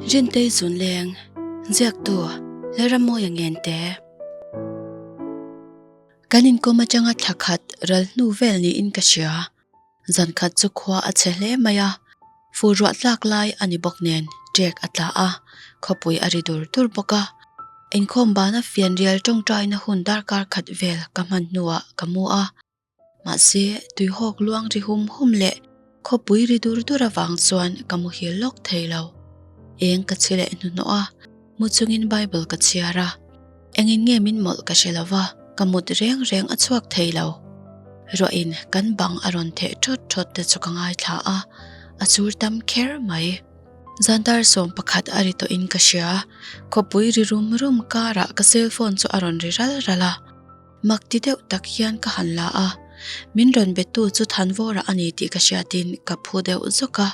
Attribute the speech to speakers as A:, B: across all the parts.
A: Rintei Zunleng, Ziaktu, Lalrammawia Ngente. Kan inkawm atanga thla khat ral hnu vel niin ka hria. Zan khat chu khua a chhe hle mai a, fur ruah tlak lai a ni bawk nen ṭek a tla a, khawpui a ri dur dur bawk a. Inkhawm bana fianrial tawngtaina hun darkar khat vel ka hman hnuah ka mu a. Mahse, tuihawk luang ri hum hum leh khawpui ri dur dur avang chuan ka muhil lawk thei lo. Eng ka chhi leh hnuhnawh a, mu chungin Bible ka chhiar a. Engin nge min mawlh ka hre lo va, ka mut reng reng a chhuak thei lo. Ruahin kan bang a rawn theh thawt thawt te chu ka ngaithla a, a chur tam kher mai. Zandar 11 a ri tawhin ka hria, khawpui ri rum rum karah ka cellphone chu a rawn ri ral ral a. Mak ti deuh tak hian ka han la a, min rawn betu chu Thanvawra a ni tih ka hriatin ka phu deuh zawk a.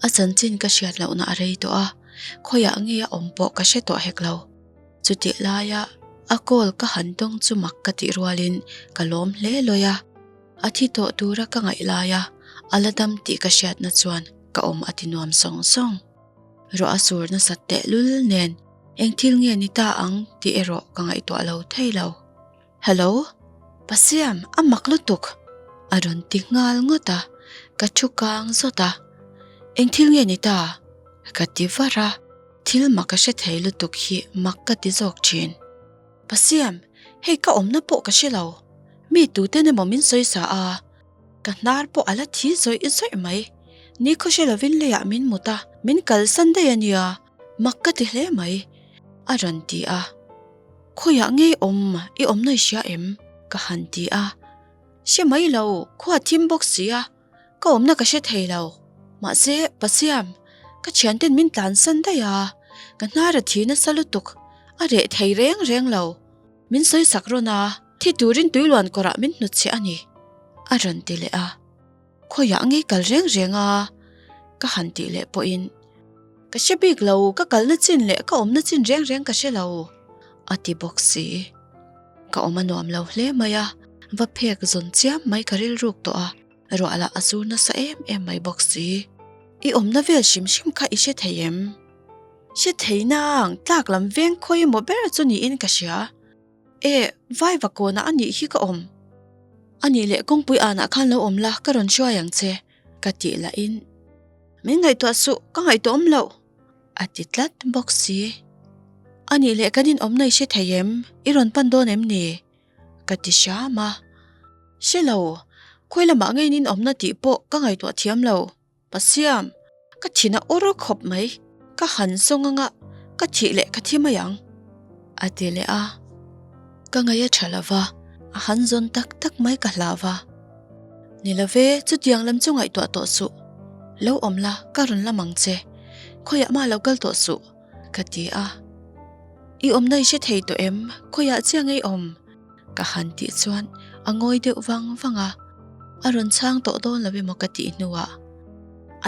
A: A chanchin ka hriat lohna a rei tawh a, khawiah nge a awm pawh ka hre tawh hek lo. Chutih laia a call ka han tawng chu mak ka tih rualin ka lawm hle lawi a, a thi tawh tura ka ngaih laia a la dam tih ka hriatna chuan ka awm a ti nuam sawng sawng. Ruah a sur nasat tehlul nen eng thil nge ni ta ang tih erawh ka ngaihtuah lo thei lo. Hello? Pasiam, a mak lutuk! A rawn ti nghal ngawt a, ka thu kang zawt a. Eng thil nge ni ta? Ka ti var a. Thil mak a hre thei lutuk hi mak ka ti zawk thin. Pasiam, hei ka awmna pawh ka hre lo. Mi tuten emaw min sawi sa a, ka hnar pawh a la thi zawih zawih mai. Ni khaw hre lovin leiah min mut a, min kalsan daih a nia, mak ka ti hle mai, a rawn ti a. Khawiah nge awm i awmna i hria em? ka han ti a. Hre mai lo, khua thim bawk si a. Ka awmna ka hre thei lo. Mahse, Pasiam, ka thianten min tlansan daih a, ka hnar a thi nasa lutuk, a reh thei reng reng lo. Min sawi sak rawn a, thi turin tuiluan kawrah min hnutchhe a ni, a rawn ti leh a. Khawiah ngei kal reng reng a? ka han tih leh pawhin, Ka hre bik lo, ka kalna chin leh ka awmna chin reng reng ka hre lo, a ti bawk si. Ka awm a nuam lo hle mai a, va phek zawn chiam mai ka rilruk tawh a, ruah lah a sur nasa em em mai bawk si. I awmna vel hrim hrim kha i hre thei em? Hre thei nang, tlak lam veng khawi emaw ber chu niin ka hria. E, vai va kawnah a nih hi ka awm. A nih leh kawngpui anah khan lo awm la, ka rawn hruai ang che, ka tih lahin. Min ngaihtuah suh, ka ngaihtuah awm loh. A ti tlat bawk si. A nih leh kan inawmna i hre thei em? I rawn pan dawn em ni? Ka ti hram a. Hre lo, khawi lamah nge in inawmna tih pawh ka ngaihtuah thiam lo. Pasiam, ka thin a awr khawp mai. Ka han zawng anga ka thih leh ka thi mai ang. A ti leh a. Ka ngaih a tha lo va, a han zawn tak tak mai ka hlau va. Ni lo ve, chutiang lam chu ngaihtuah tawh suh. Lo awm la, ka rawn lam ang che. Khawiah mah lo kal tawh suh, ka ti a. I awmna i hre thei tawh em? Khawiah chiah ngei awm? Ka han tih chuan a ngawi deuh vang vang a, a rawn chhang tawh dawn lo emaw ka tih hnuah,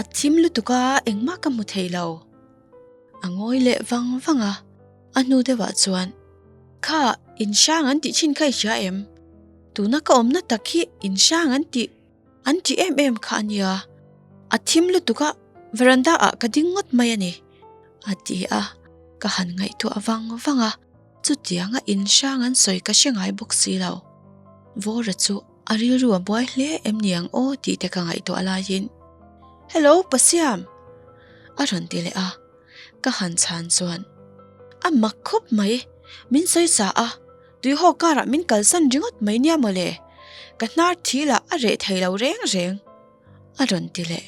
A: A thim lutuk a, engmah ka hmu thei lo. A ngawi leh vang vang a, a hnu deuhah chuan, Kha, in hrang an tih thin kha i hria em? Tuna ka awmna tak hi in hrang an tih an tih em em kha a nia. A thim lutuk a, veranda ah ka ding ngawt mai a ni, a ti a, ka han ngaihtuah vang vang a, chutianga in hrang an sawi ka hre ngai bawk si lo. Vawra chu a rilru a buai hle em ni ang aw tih te ka ngaihtuah laiin, Hello, Pasiam! a rawn ti leh a. Ka han chhan chuan, A mak khawp mai, min sawi sa a, tuihaw karah min kalsan ringawt mai nia mawle, ka hnar thi lah a reh thei lo reng reng, a rawn ti leh.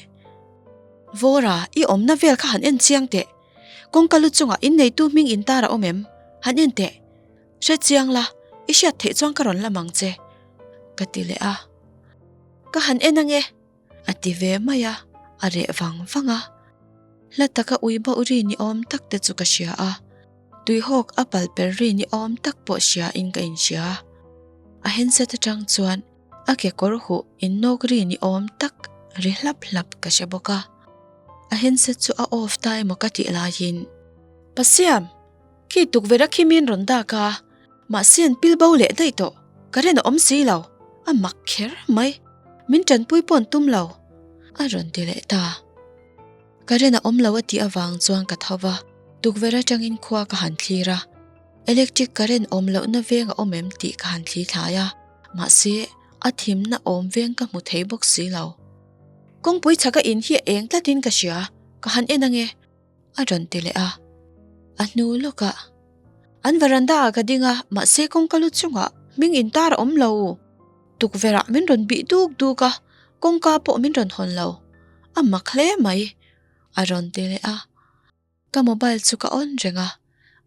A: Vawra, i awmna vel kha han en chiang teh, kawngka lu chungah inneitu hming intar a awm em? Han en teh, hre chiang la, i hriat theih chuan ka rawn lam ang che, ka ti leh a. Ka han en ange. A ti ve mai a, a reh vang vang a. Hla taka ui bauh ri ni awm tak te chu ka hria a, tuihawk a pal per ri ni awm tak pawh hria in ka inhria. A handset atang chuan a kekawr huh innawk ri ni awm tak ri hlap hlap ka hre bawk a. A handset chu a off ta emaw ka tih laiin, Pasiam! Khi tukverh a khi min rawn dak a, mahse an pil bo leh daih tawh, current a awm si lo, a mak kher mai, min tanpui pawh an tum lo, a rawn ti leh ta. Current a awm lo a tih avang chuan ka tho va, tukverh atangin khua ka han thlir a. Electric current awm lohna veng a awm em tih ka han thli thlai a, mahse a thimna awm veng ka hmu thei bawk si lo. Kawngpui chhaka in hi a eng tlatin ka hria, ka han en ange, a rawn ti leh a. A hnu lawkah an veranda ah ka ding a, mahse kawngka lu chungah hming intar a awm lo. Tukverh ah min rawn bih duk duk a, kawngka pawh min rawn hawn lo. A mak hle mai, a rawn ti leh a. Ka mobile chu ka on reng a,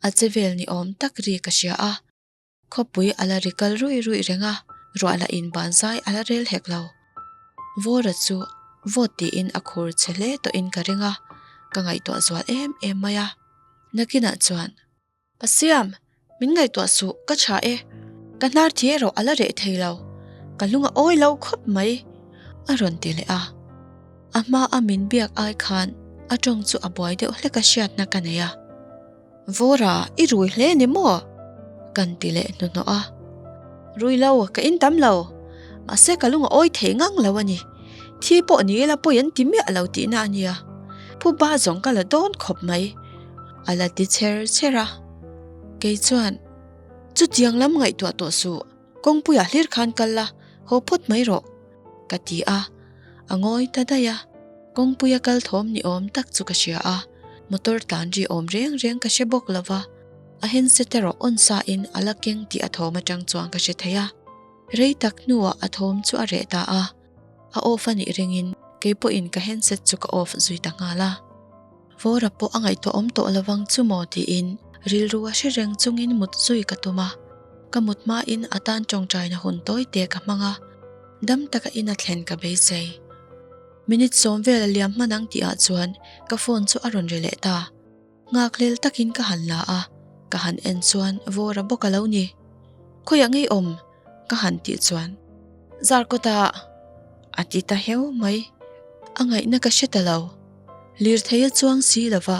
A: a che vel ni awm tak ri ka hria a. Khawpui a la ri kal ruih ruih reng a, ruah lah in ban zai a la rel hek lo. Vawra chu vawt tiin a khur che hle tawhin ka ring a, ka ngaihtuah zual em em mai a. Nakinah chuan. Pasiam, min ngaihtuah suh, ka tha e. Ka hnar thi erawh a la reh thei lo. Ka lung a awi lo khawp mai, a rawn ti leh a. A hma a min biak ai khan a tawng chu a buai deuh hlek a hriatna ka nei a. Vawra, i rui hle ni maw? Kan ti leh hnuhnawh a. Rui lo, ka in tam lo. Mahse ka lung a awi thei ngang lo a ni. Thi pawh ni ila pawi an ti miah lo tihna a nia. Phuba zawng ka la dawn khawp mai. A la ti cher cher a. Kei chuan, Chutiang lam ngaihtuah tawh suh, kawngpuiah hlir khan kal la, haw phawt mai rawh, ka ti a. A ngawi ta daih a, kawngpuia kal thawm ni awm tak chu ka hria a, motor tlan ri awm reng reng ka hre bawk lo va, a handset erawh on sa in a la keng tih a thawm atang chuan ka hre thei a. Rei tak hnuah a thawm chu a reh ta a, a off a nih ringin kei pawhin ka handset chu ka off zui ta nghal a. Vawra pawh a ngaihtuah awm tawh lovang chu maw tiin rilru a hre reng chungin mut zui ka tum a. Ka mut hmain a tan tawngtaina hun tawi te ka hmang a, dam taka in a thlen ka beisei. Minute sawm vel a liam hman ang tihah chuan ka phone chu a rawn ri leh ta. Nghakhlel takin ka han la a, ka han en chuan Vawra bawk a lo ni. Khawiah ngei awm? Ka han tih chuan Zarkawtah a ti ta heu mai. A ngaihna ka hre ta lo. Lirthei a chuang si lova,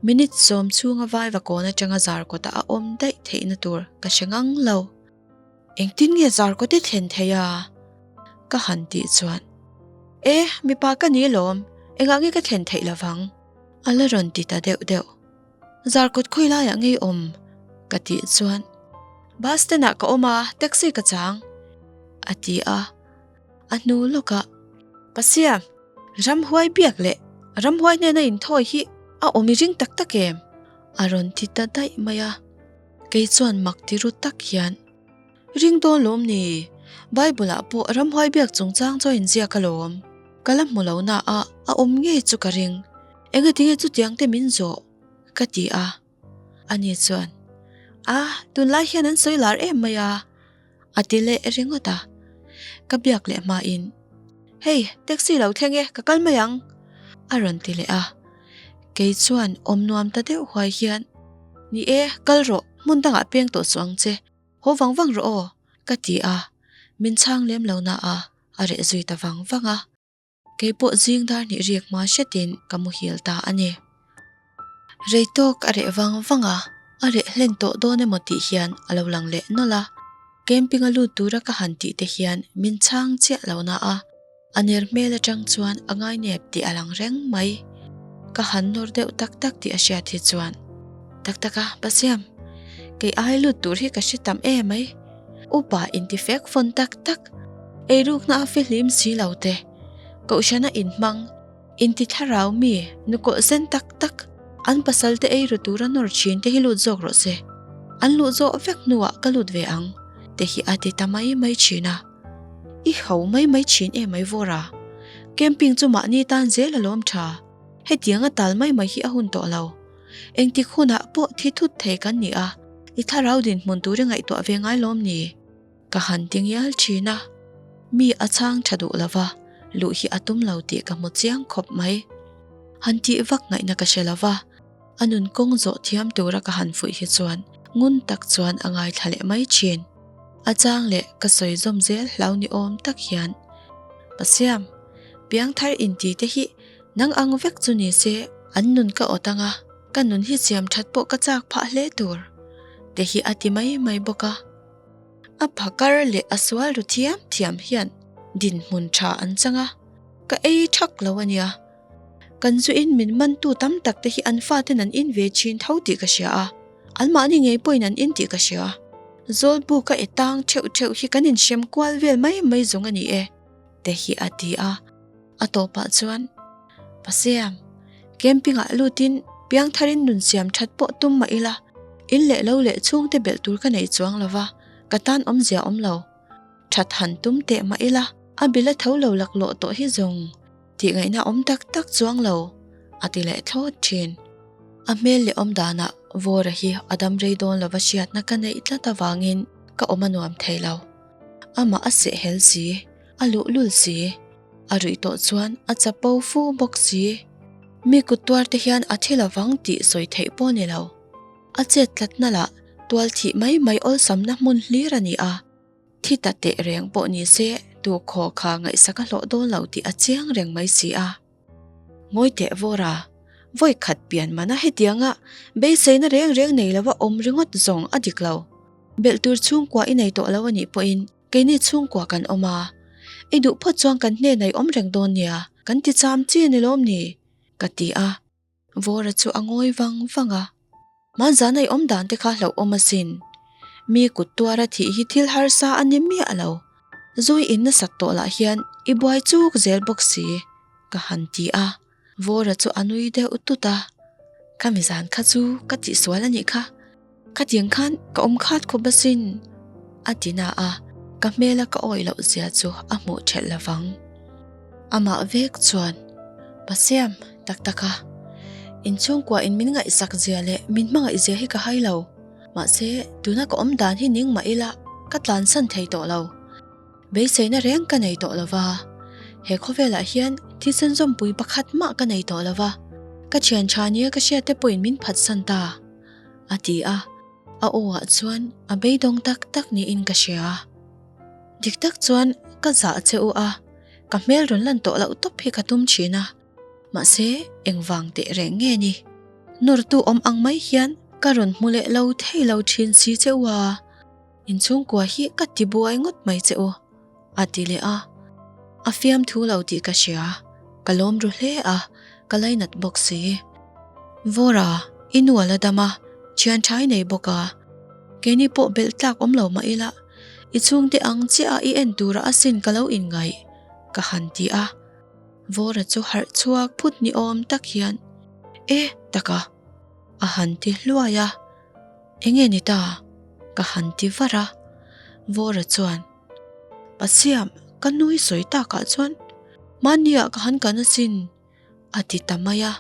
A: minute sawm chhunga vaiva kawn atanga Zarkawtah a awm daih theihna tur ka hre ngang lo. Engtin nge Zarkawt i thlen thei a? Ka han tih chuan E, mipa ka ni alawm, engah nge ka thlen theih lovang? A la rawn ti ta deuh deuh. Zarkawt khawi laiah ngei awm? Ka tih chuan Bus stand ah ka awm a, taxi ka chang a ti a. A hnu lawkah Pasia, ramhuai biak leh ramhuai hnena inthawi hi a awm i ring tak tak em? A rawn ti ta daih mai a. Kei chuan mak ti ru tak hian Ring dawn lawm ni? Bible ah pawh ramhuai biak chungchang chu a inziak alawm. Ka la hmu lo na a, a awm ngei chu ka ring. Engatinge chutiang te min zawh? Ka ti a. Ani chuan, A, tunlai hian an sawi lar em mai a, a ti leh ringawt a. Ka biak leh hmain, Hei, taxi lo thleng e, ka kal mai ang, a rawn ti leh a. Kei chuan awm nuam ta deuh huai hian, Ni e, kal rawh, hmun dangah peng tawh suh ang che. Haw vang vang rawh aw, ka ti a, min chhang lem lo na a, a reh zui ta vang vang a. Kei pawh zing dar hnih riak hma hretin ka muhil ta a ni. Rei tawk a reh vang vang a, a reh hlen tawh dawn emaw tih hian a lo lang leh nawlh a. Camping a lut tura ka han tih te hian min chhang chiah lo na a. A ner hmel atang chuan a ngainep tih a lang reng mai. Ka han nawr deuh tak tak tih a hriat hi chuan, Tak tak a, Pasiam, kei ai lut tur hi ka hre tam em mai. Upa inti fek fawn tak tak, eirukna a fihlim si lo te, kohhrana inhmang, inti thlarau mi, nukawlh zen tak tak, an pasal te eiru tura nawr thin te hi lut zawk rawh se. An luh zawh vek hnuah ka lut ve ang, te hi a ti ta mai mai thin a. I ho mai mai thin em mai Vawra. Camping chu mahni tan zel a lawm tha. Hetiang a tal mai mai hi a hun tawh lo. Engtik hunah pawh thi thut thei kan ni a, i thlarau dinhmun tur i ngaihtuah ve ngai lawm ni? Ka han ti ngial thin a. Mi a chhang tha duh lo va, luh hi a tum lo tih ka hmu chiang khawp mai. Han tih vak ngaihna ka hre lo va. A nun kawng zawh thiam tura ka han fuih hi chuan ngun tak chuan a ngaithla leh mai thin. A chang leh ka sawi zawm zel hlau ni awm tak hian, Pasiam, piangthar inti te hi nang ang vek chu ni se an nun ka awt anga ka nun hi siam that pawh ka chak phah hle tur te hi a ti mai mai bawk a. A phakar leh a sual ru thiam thiam hian dinhmun tha an chang a, ka ei thak lo a nia. Kan zu in min mantu tam tak te hi an faten an in ve thin tho tih ka hria a, anmahni ngei pawhin an in tih ka hria. Zawlbuk a e tang theuh theuh hi kan inhrem kual vel mai mai zawng a ni e, te hi a ti a. A tawpah chuan, Pasiam, camping ah lutin piangtharin nun siam that pawh tum mah ila, in leh lo leh chhungte belh tur ka nei chuang lova, ka tan awmzia awm lo. That han tum teh mah ila, a bil a tho lo laklawh tawh hi zawng. Tih ngaihna awm tak tak chuang lo, a ti leh thlawt thin. A hmel leh awm danah Vawra hi a dam rei dawn lova hriatna ka neih tlat avangin ka awm a nuam thei lo. Amah a sehhel si, a luhlul si, a ruih tawh chuan a chapo fu bawk si. Mi kut tuar te hian a thi lovang tih sawi theih pawh ni lo. A chet tlatna lah tual thih mai mai awlsamna hmun hlir a ni a. Thi ta teh reng pawh ni se tu khaw kha ngaihsak a hlawh dawn lo tih a chiang reng mai si a. Ngawi teh Vawra, vawi khat pian mana hetianga beiseina reng reng nei lova awm ringawt zawng a dik lo. Belh tur chhungkua i nei tawh lo a nih pawhin keini chhungkua kan awm a. I duh phawt chuan kan hnenah i awm reng dawn nia, kan ti cham chi a ni lawm ni? ka ti a. Vawra chu a ngawi vang vang a. Hmanzana i awm dan te kha hlauhawm asin. Mi kut tuara thih hi thil harsa a ni miah lo. Zui in nasat tawh lah hian i buai chuk zel bawk si, ka han ti a. Vawra chu a nui deuh tut a. Ka mizan kha chu ka tihsual a nih kha. Khatiang khan ka awm khat khawp asin, a ti na a, ka hmela ka awih loh zia chu a hmuh ṭhelh lo vang. Amah vek chuan, Pasiam, tak tak a, inchhungkua in min ngaihsak zia leh min hmangaih zia hi ka hai lo. Mahse, tuna ka awm dan hi ning mah ila ka tlansan thei tawh lo. Beiseina reng ka nei tawh lo va, he khawvelah hian thisen zawmpui pakhat mah ka nei tawh lo va, ka thian tha nia ka hriatte pawhin min phatsan ta. A ti a, a aw ah chuan a beidawng tak tak niin ka hria. Dik tak chuan ka zah che u a, ka hmel rawn lan tawh loh tawp hi ka tum thin a, mahse engvang teh reng nge ni? Nawrtu awm ang mai hian ka rawn hmu leh lo thei lo thin si che u a. Inchhungkua hi ka ti buai ngawt mai che u, a ti leh a. A fiamthu lo tih ka hria, ka lawm ru hle a, ka lainat bawk si. Vawra, i nu a la dam a, thian tha i nei bawk a. Keini pawh belh tlak awm lo mah ila, i chhungte ang chiah a i en tura asin ka lo inngaih, ka han ti a. Vawra chu harh chhuak phut ni awm tak hian, E, taka, a han ti hluai a. Enge ni ta? Ka han ti var a. Vawra chuan, Pasiam, ka nui sawi takah chuan mahniah ka han kan asin, a ti ta mai a.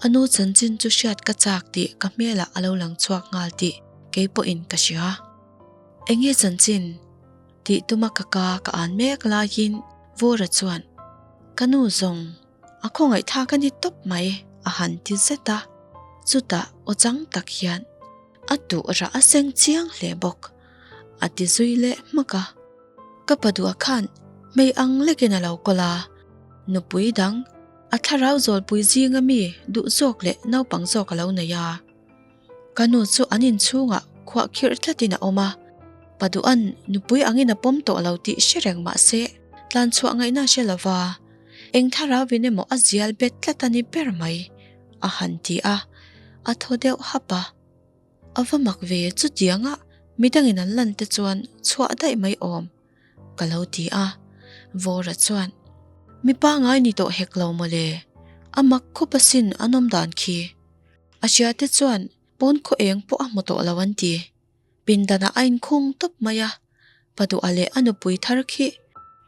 A: A nu chanchin chu hriat ka chak tih ka hmelah a lo lang chhuak nghal tih kei pawhin ka hria. Enge chanchin? Tih tuma ka ka ka an mek laiin Vawra chuan, Ka nu zawng, A khawngaihthlak a ni tawp mai, a han ti zet a. Chutah aw chang tak hian a duh rah a seng chiang hle bawk, a ti zui leh hmak a. Ka pa duh a khan hmei ang lekin a lo kawl a, nupui dang a thlarau zawlpui zinga mi duh zawk leh naupang zawk a lo nei a. Ka nu chu an inchhungah khuah khirh tlatin a awm a, Paduan nupui angin a pawm tawh lo tih hre reng mah se tlan chhuah ngaihna a hre lo va, eng thlarauin emaw a zial bet tlat a ni ber mai, a han ti a, a thaw deuh hap a. A va mak ve chutianga midangin an lan te chuan chhuah daih mai awm, ka lo ti a. Vawra chuan, Mi pangai ni tawh hek lo mawle, a mak khawp asin an awm dan khi. A hriate chuan pawn khaw eng pawh a hmu tawh lo an ti. Pindanah a inkhung tawp mai a, Paduha leh a nupui thar khi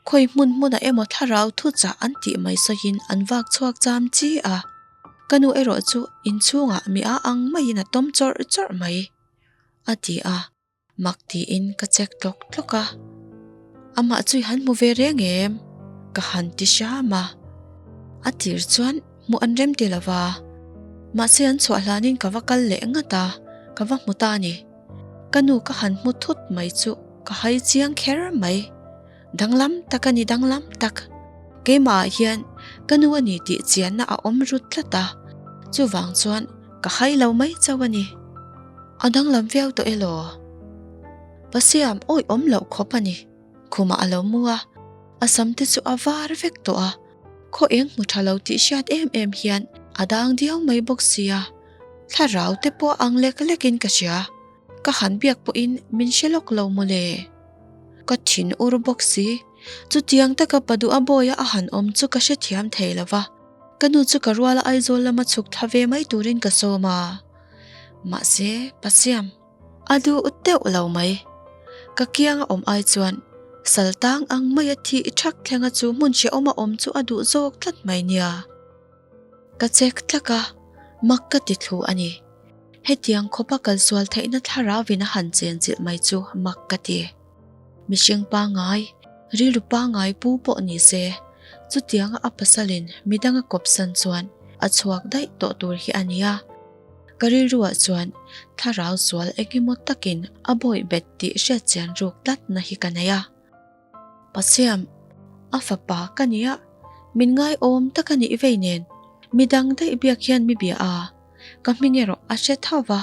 A: khawi hmun hmunah emaw thlarau thuchah an tih mai sawiin an vak chhuak cham chi a. Ka nu erawh chu inchhungah mi a ang maiin a tawm chawrh chawrh mai, a ti a. Mak tiin ka check tlawk tlawk a, amah chu i han hmu ve reng em? Ka han ti hram a, a tir chuan hmuh an rem ti lo va, mahse an chhuah hlanin ka va kal leh ngat a, ka va hmu ta a ni. Ka nu ka han hmu thut mai chu ka hai chiang kher mai. Danglam tak a ni danglam tak. Keimahah hian ka nu a ni tih chianna a awm rut tlat a, chuvang chuan ka hai lo mai chauh a ni. A danglam viau tawh elaw? Pasiam awih awm loh khawp a ni. Khumah a lo mu a, a sam te chu a var vek tawh a. Khaw eng hmu tha lo tih hriat em em hian a dang diau mai bawk sia, thlarau te pawh ang lek lekin ka hria. Ka han biak pawhin min hre lawk lo mawle. Ka thin ur bawk si, chutiang taka Paduha Bawia a han awm chu ka hrethiam thei lo va, ka nu chu ka ruala Aizawl lama chhuk thla ve mai turin ka sawm a. Mahse, Pasiam, a duh deuh lo mai. Ka kianga awm ai chuan saltang ang maia thih thak thlenga chu hmun hrehawma awm chu a duh zawk tlat mai nia. Ka chek tlak a, mak ka ti thlu a ni. Hetiang khawpa kalsual theihna thlarauin a han chenchilh mai chu mak ka ti. Mihring pangngai, rilru pangngai pu pawh ni se, chutianga a pasalin midang a kawpsan chuan a chhuak daih tawh tur hi a nia. Ka rilruah chuan thlarau sual engemaw takin a bawih bet tih hriatchian ruk tlatna hi ka nei a. Pasiam, a fapa ka nia, min ngaiawm tak a nih vei nen, midang daih biak hian mi bia a, ka hming erawh a hre tho va,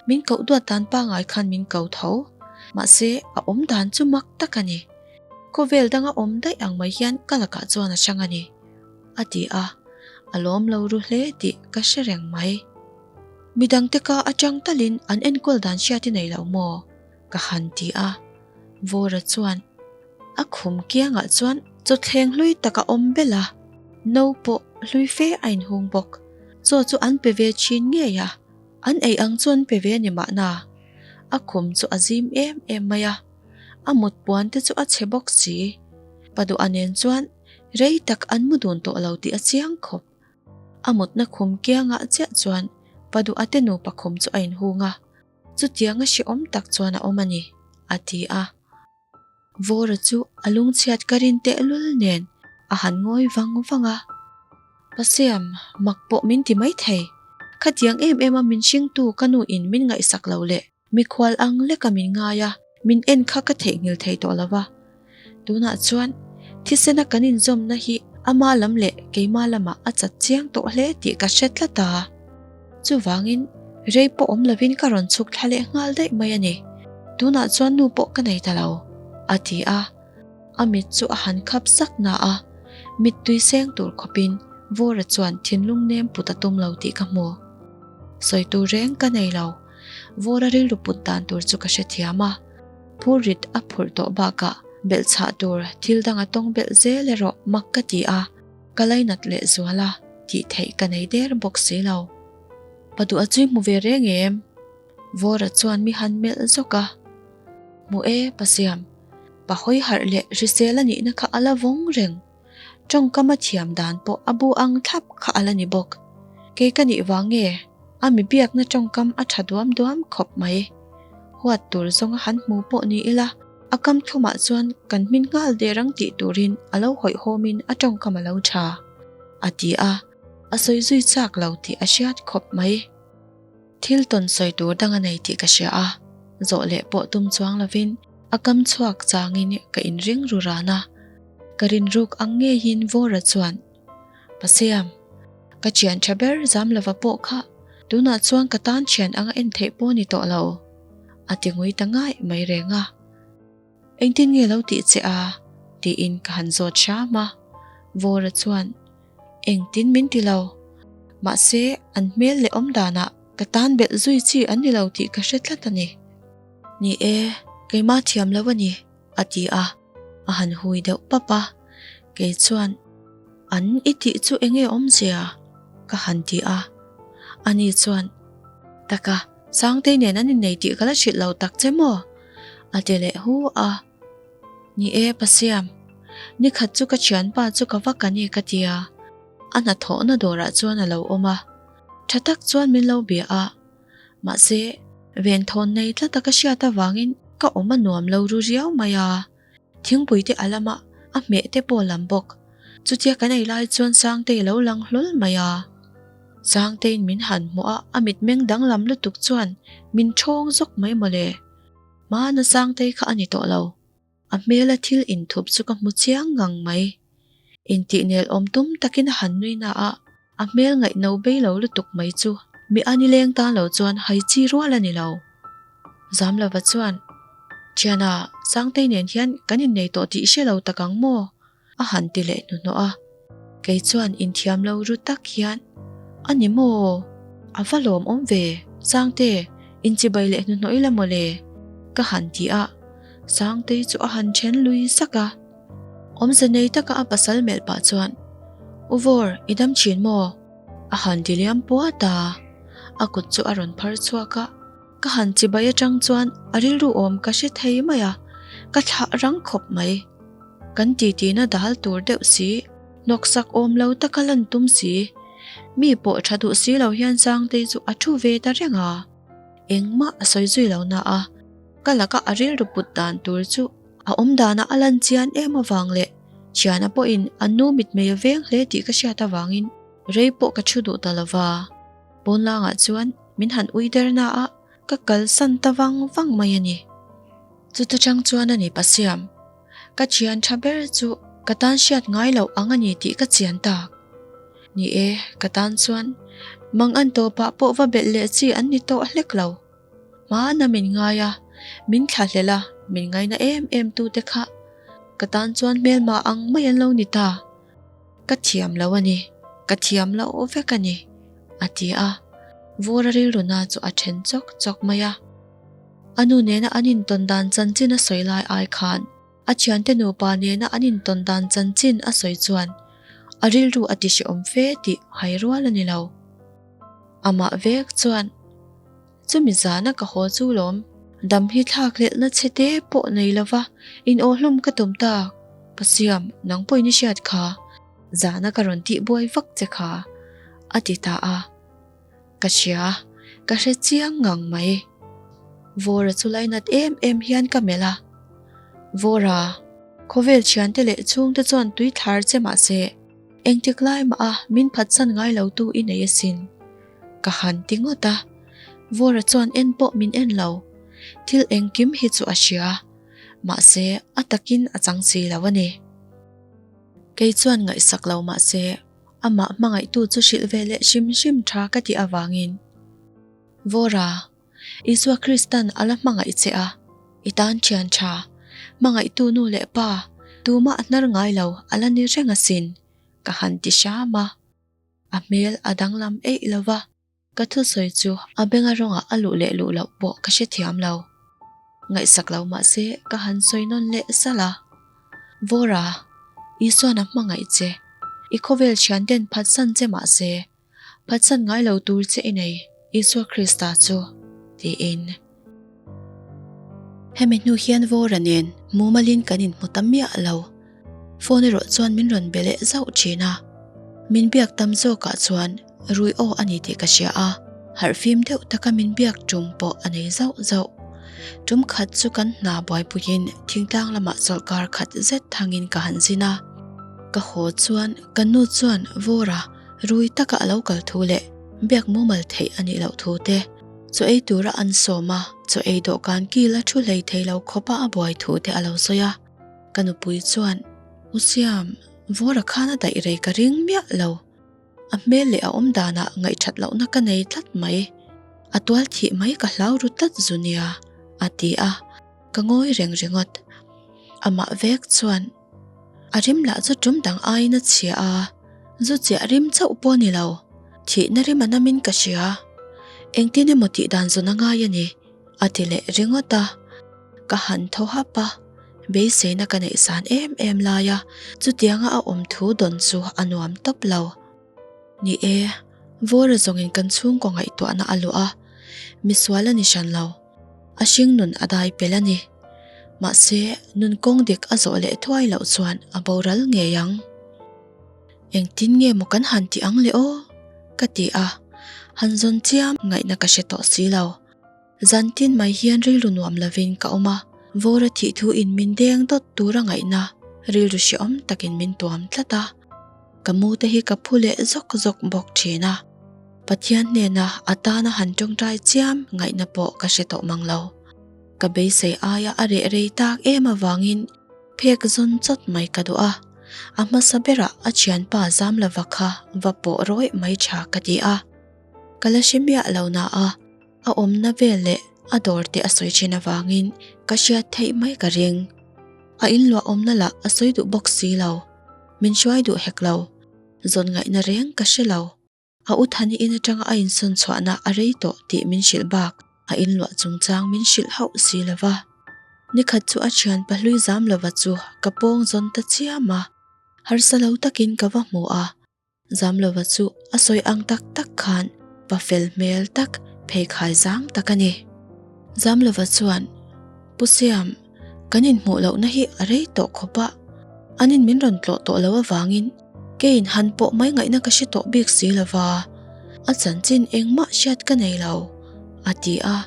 A: min koh duat dan pangngai khan min ko tho, mahse a awm dan chu mak tak a ni. Khawvel danga awm daih ang mai hian ka lakah chuan a hrang a ni, a ti a, a lawm lo ru hle tih ka hre reng mai. Midangte ka atang talin an enkawl dan hriat i nei lo maw? Ka han ti a, Vawra chuan a khum kiangah chuan chawthleng hlui tak a awm belh a, no pawh hlui fe a inhung bawk. Chaw chu an pe ve thin ngei a, an ei ang chu an pe ve a ni mahna. A khum chu a zim em em mai a, a mut puan te chu a chhe bawk si. Paduha nen chuan rei tak an mu dun tawh lo tih a chiang khawp. A mutna khum kiangah chiah chuan Paduha te nupa khum chu a inhung a. Chutianga hrehawm tak chuan a awm a ni, a ti a. Vawra chu a lungchhiat ka rin tehlul nen a han ngawi vang vang a. Pasiam, mak pawh min ti mai thei. Khatiang em em a min hringtu ka nu in min ngaihsak lo leh mikhual ang leka min ngai a, min en kha ka theihnghilh thei tawh lo va. Tunah chuan thisena kan inzawmna hi ama lam leh keima lamah a chat chiang tawh hle tih ka hre tlat a. Chuvangin rei pawh awm lovin ka rawn chhuk thla leh nghal daih mai a ni. Tunah chuan nu pawh ka nei ta lo, a ti a. A mit chu a han khap sak na a, mittui seng tur khawpin Vawra chuan thinlung nem put a tum lo tih ka hmu. Sawi tur reng ka nei lo. Vawra rilru put dan tur chu ka hrethiam a. Phurrit a phurh tawh bakah belhchhah tur thil dang a tawng belh zel erawh mak ka ti a, ka lainat leh zual a, tih theih ka nei der bawk si lo. Pa duh a chui hmu ve reng em? Vawra chuan mi han melh zawk a. Hmu e, pa siam. Pa hawi harh leh hrisel a nihna kha a la vawng reng. Tawngkam a thiam dan pawh a bu ang thlap kha a la ni bawk. Kei ka nih vang nge a mi biakna tawngkam a tha duam duam khawp mai. Huat tur zawnga han hmu pawh ni ila, a kam thlumah chuan kan hmin nghal der ang tih turin a lo hawihhawmin a tawngkam a lo tha, a ti a, a sawi zui chak lo tih a hriat khawp mai. Thil tawn sawi tur dang a nei tih ka hria a, zawh leh pawh tum chuang lovin a kam chhuak changin ka inring ru ran a. Ka rinruk ang ngeiin Vawra chuan, Pasiam, ka thian tha ber zam lova pawh kha tunah chuan ka tan thian anga en theih pawh ni tawh lo, a ti ngui ta ngaih mai reng a. Engtin nge lo tih che a? tiin ka han zawt hram a. Vawra chuan, Engtin min ti lo. Mahse, an hmel leh awm danah ka tan belh zui chi an ni lo tih ka hre tlat a ni. Ni e, keimah thiam lo a ni. A ti a, a han hui deuh pap a, kei chuan, An i tih chu enge awmzia? ka han ti a, ani chuan, Taka, Sangtei nen an innei tih ka la hrilh lo tak che maw? a ti leh hu a. Ni e, Pasiam, nikhat chu ka thianpa chu ka va ka ni ka ti a, a hnathawhna dawrah chuan a lo awm a, tha tak chuan min lo bia a, Mahse, venthawn nei tlata ka hriat avangin ka awm a nuam lo ru riau mai a. Thingpui te a lam a, a hmeh te pawh a lam bawk. Chutia kan ei lai chuan Sangtei a lo lang hlawl mai a. Sangteiin min han hmuh a, a mitmeng danglam lutuk chuan min ṭhawng zawk mai mawle. Hmana Sangtei kha a ni tawh lo. A hmela thil inthup chu ka hmu chiang ngang mai. Intihnel awm tum takin a han nui na a, a hmel ngaihno bei lo lutuk mai chu mi a nileng tan lo chuan hai chi rual a ni lo. Zamlova chuan, Thiana, Sangtei nen hian kan innei tawh tih i hre lo tak ang maw? a han ti leh hnuhnawh a. Kei chuan inthiam lo ru tak hian, A ni maw? A va lawmawm ve, Sangte, inchibai leh hnuhnawh ila mawle, ka han ti a. Sangtei chu a han then lui sak a. Awmze nei taka a pasal melh pah chuan, U Vawr, i dam thin maw? A han ti liam puat a. A kut chu a rawn phar chhuak a. Ka han chibai atang chuan a rilru awm ka hre thei mai a, ka thlah rang khawp mai. Kan titina dal tur deuh si, hnawksak awm lo taka lan tum si. Mi pawh tha duh si lo hian Sangtei chu a thu ve ta reng a. Engmah a sawi zui lo na a, ka laka a rilru put dan tur chu a awm danah a lan chian em avang leh thiana pawhin a nu mitmei a veng hle tih ka hriat avangin rei pawh ka thu duh ta lo va. Pawnlangah chuan min han ui der na a, ka kalsan ta vang vang mai a ni. Chuta chang chuan a ni Pasiam, ka thian tha ber chu ka tan hriat ngai loh ang a ni tih ka chian tak. Ni e, ka tan chuan mang an tawpah pawh va belh leh chi an ni tawh hlek lo. Hmana min ngai a, min thlahlel a, min ngaina em em tu te kha ka tan chuan hmelma ang mai an lo ni ta. Ka thiam lo a ni, ka thiam loh vek a ni, a ti a. Vawra rilruna chu a then chawk chawk mai a. A nu nena an intawn dan chanchin a sawi lai ai khan a thiante nupa nena an intawn dan chanchin a sawi chuan a rilru a ti hrehawm fe tih hai rual a ni lo. Amah vek chuan, Chumi zana ka haw chu lawm, dam hi thlak hlelhna chhe te pawh nei lova in aw hlawm ka tum tak, ka siam nang pawhin i hriat kha, zana ka rawn tih buai vak che kha, a ti ta a. Ka hria, ka hre chiang ngang mai. Vawra chu lainat em em hian ka melh a. Vawra, khawvel thiante leh chhungte chuan tui thlar che mah se, engtik lai mah a min phatsan ngai lo tu i nei asin. Ka han ti ngawt a, Vawra chuan en pawh min en lo. Thil engkim hi chu a hria, mahse a takin a chang si lo a ni. Kei chuan ngaihsak lo mahse amah hmangaihtu chu hrilh ve leh hrim hrim tha ka tih avangin, Vawra, Isua Kristan a la hmangaih che a, i tan thian tha, hmangaihtu nu leh pa, tumah hnar ngai lo a la ni reng asin, ka han ti hram a. A hmel a danglam eih lo va, ka thusawi chu a benga rawngah a luh leh luh loh pawh ka hrethiam lo. Ngaihsak lo mah se ka han sawi nawn leh salh a. Vawra, Isuan a hmangaih che. I khawvel thian ten phatsan che mah se, phatsan ngai lo tur che i nei, Isua Krista chu, tiin. Hemi hnu hian Vawra nen mumalin kan inhmu ta miah lo. Phone erawh chuan min rawn be leh zauh thin a. Min biak tam zawkah chuan rui aw a ni tih ka hria a, harhfim deuh taka min biak tum pawh a nei zauh zauh. Tum khat chu kan hna buaipuiin thingtlang lamah chawlhkar khat zet thangin ka han zin a. Ka haw chuan ka nu chuan Vawra rui taka a lo kal thu leh biak mumal theih a nih loh thu te, Chaw ei tura an sawm a, chaw ei dawhkan kil a thu hlei thei lo khawpa a buai thu te a lo sawi a. Ka nupui chuan, U Siam, Vawra khan a daih rei ka ring miah lo. A hmel leh a awm danah ngaihthat lohna ka nei tlat mai. A tual thih mai ka hlau ru tlat zu nia, a ti a. Ka ngawi reng ringawt. Amah vek chuan, A rim lah chu tum dang aiin a chhia a, zu chiah rim chauh pawh a ni lo, thihna rim a namin ka hria. Engtin emaw tih dan zawn a ngai a ni, a ti leh ringawt a. Ka han thaw hap a, beiseina ka neih san em em lai a, chutianga a awm thu dawn chu a nuam tawp lo. Ni e, Vawra zawngin kan chhungkaw ngaihtuahna a luah a, misual a ni hran lo. A hring nun a dai pel a ni. Mahse, nun kawng dik a zawh leh thuai loh chuan a boral ngei ang. Engtin nge maw kan han tih ang le aw? Ka ti a, han zawn chiam ngaihna ka hre tawh si lo. Zan tin mai hian rilru nuam lovin ka awm a, Vawra thih thu in min deng dawt tura ngaihna rilru hrehawm takin min tuam tlat a. Ka mu te hi ka phu leh zawk zawk bawk thin a. Pathian hnena a tana han tawngtai chiam ngaihna pawh ka hre tawh mang lo. Ka beisei aia a reh rei tak em avangin phek zawn chawt mai ka duh a. A hmasa berah a thianpa zam lova kha va pawh rawih mai tha ka ti a. Ka la hre miah lo na a, a awmna vel leh a dawr te a sawi thin avangin ka hriat theih mai ka ring. A inluah awmna lah a sawi duh bawk si lo. Min hruai duh hek lo. Zawn ngaihna reng ka hre lo. A u Thani in atanga a insawn chhuahna a rei tawh tih min hrilh bak a inluah chungchang min hrilh hauh si lo va. Nikhat chu a thian pahlui zam lova chu ka pawng zawn ta chiam a, harsa lo takin ka va hmu a. Zam lova chu a sawi ang tak tak khan pa fel hmel tak pheikhai zang tak a ni. Zam lova chuan, Pu Siam, kan inhmuh lohna hi a rei tawh khawp a, an in min rawn tlawh tawh lo avangin keiin han pawh mai ngaihna ka hre tawh bik si lova, a chanchin engmah hriat ka nei lo, a ti a,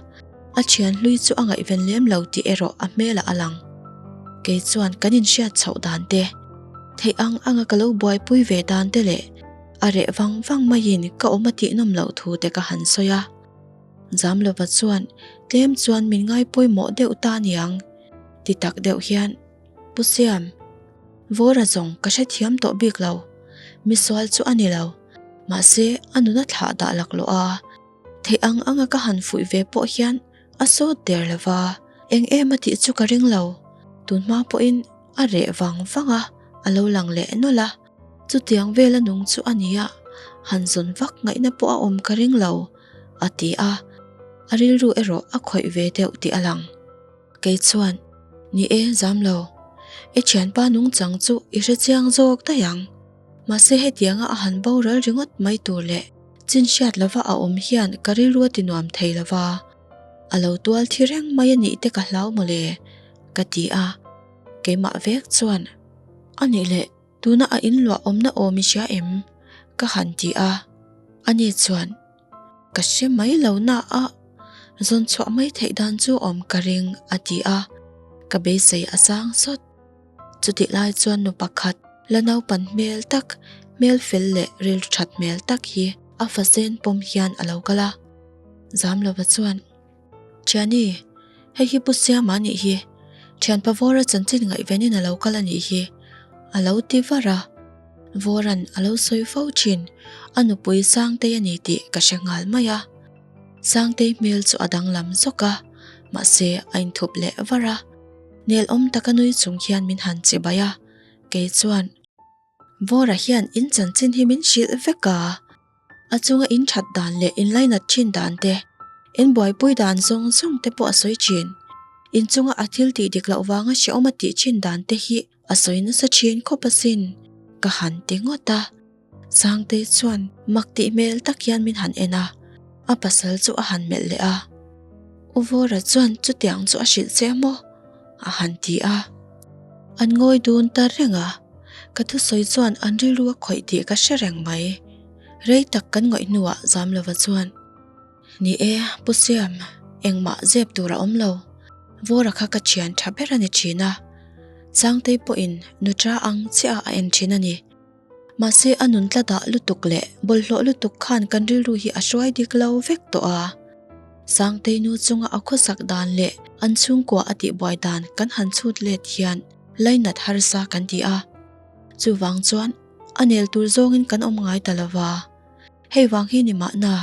A: a thian hlui chu a ngaihven lem lo tih erawh a hmelah a lang. Kei chuan kan inhriat chhoh dan te, theih ang anga ka lo buaipui ve dan te leh a reh vang vang maiin ka awm a tihnawm loh thu te ka han sawi a. Zamlova chuan tlem chuan min ngai pawimawh deuh ta niang ti tak deuh hian, Pu Siam, Vawra zawng ka hrethiam tawh bik lo, misual chu a ni lo, mahse a nuna thlah dah laklawh a, theih ang anga ka han fuih ve pawh hian a sawt der lo va, eng em a tih chu ka ring lo, tunhma pawhin a reh vang vang a, a lo lang leh nawlh a. Chutiang vela nung chu a nia, han zawn vak ngaihna pawh a awm ka ring lo, a ti a, a rilru erawh a khawih ve deuh tih a lang. Kei chuan, Ni e, zam lo. I thianpa nungchang chu i hre chiang zawk daih ang. Mahse hetianga a han boral ringawt mai tur leh chin hriat lova a awm hian ka rilru a ti nuam thei lova, a lo tual thi reng mai a nih te ka hlau mawle, ka ti a. Keimah vek chuan, A nih leh, Tuna a inluah awmna awm i hria em? Ka han ti a, ani chuan ka hre mai lo na a, zawn chhuah mai theih dan chu awm ka ring a ti a, ka beisei a sang sawt. Chutih lai chuan nu pakhat la naupan hmel tak, hmel fel leh rilru that hmel tak hi a fasen pawm hian a lo kal a, Zamlova chuan, Thiani, hei hi Pu Siama anih hi, thianpa Vawra chanchin ngaihvenin a lo kal anih hi, a lo ti var a. Vawra'n a lo sawi fo thin, a nupui Sangtei a ni tih ka hre nghal mai a. Sangtei hmel chu a danglam zawk a, mahse a inthup leh var a. Nelawm taka nui chung hian min han chibai a, kei chuan, Vawra hian in chanchin hi min hrilh vek a. A chunga in that dan leh in lainat thin dan te, in buaipui dan zawng zawng te pawh a sawi thin. In chunga a thil tih dik loh vanga hrehawm a tih thin dan te hi a sawi nasa thin khawp asin, ka han ti ngawt a. Sangtei chuan mak tih hmel tak hian min han en a, a pasal chu a han melh leh a. U Vawra chuan chutiang chu a hrilh che maw? a han ti a. An ngawi dun ta reng a, ka thusawi chuan an rilru a khawih tih ka hre reng mai. Rei tak kan ngawih hnuah Zamlova chuan, Ni e, Pu Siam, engmah zep tur a awm lo. Vawra kha ka thian tha ber a ni thin a. Sangtei pawhin nutra ang chiah a en thin a ni. Mahse a nun tla dah lutuk leh bawlhhlawh lutuk khan kan rilru hi a hruai dik lo vek tawh a. Sangtei nu chunga a khawsak dan leh an chhungkua a tihbuai dan kan han chhut let hian lainat harsa kan ti a. Chuvang chuan a nel tur zawngin kan awm ngai ta lova. Hei vang hi ni mahna,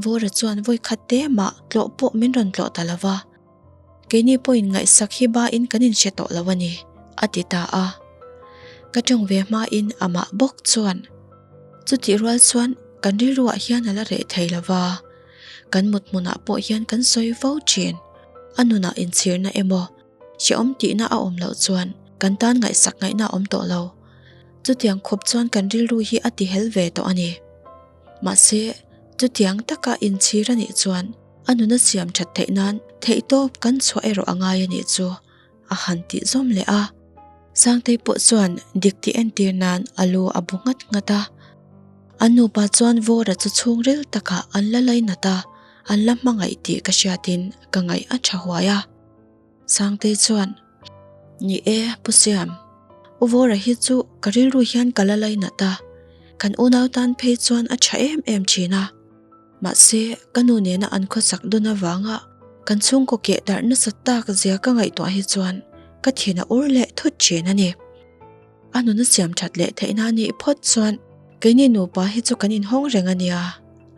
A: Vawra chuan vawikhat te mah tlawh pawh min rawn tlawh ta lova. Keini pawhin ngaihsak hi bain kan inhre tawh lo a ni, a ti ta a. Ka tawng ve hmain amah bawk chuan, Chutih rual chuan kan rilruah hian a la reh thei lo va, kan mut hmunah pawh hian kan sawi fo thin. A nunah inchhirna emaw, hrehawm tihna a awm loh chuan kan tan ngaihsak ngaihna a awm tawh lo. Chutiang khawp chuan kan rilru hi a tihel ve tawh a ni. Mahse, chutiang taka inchhir a nih chuan, A nuna siam that theih nan theihtawp kan chhuah erawh a ngai a nih chu a han tih zawm leh a. Sangtei pawh chuan dik tih entir nan a lu a bu nghat nghat a. An nupa chuan Vawra chu chhungril takah an la lainat a, an la hmangaih tih ka hriatin ka ngaih a tha huai a. Sangtei chuan, Ni e, Pu Siam, U Vawra hi chu ka rilru hian ka la lainat a, kan unau tan phei chuan a tha em em thin a. Mahse, ka nu nena an khawsak dawn avanga kan chhungkaw keh darh nasa tak zia ka ngaihtuah hi chuan ka thin a ur leh thut thin a ni. A nuna siam that leh theihna a nih phawt chuan keini nupa hi chu kan inhawng reng a nia,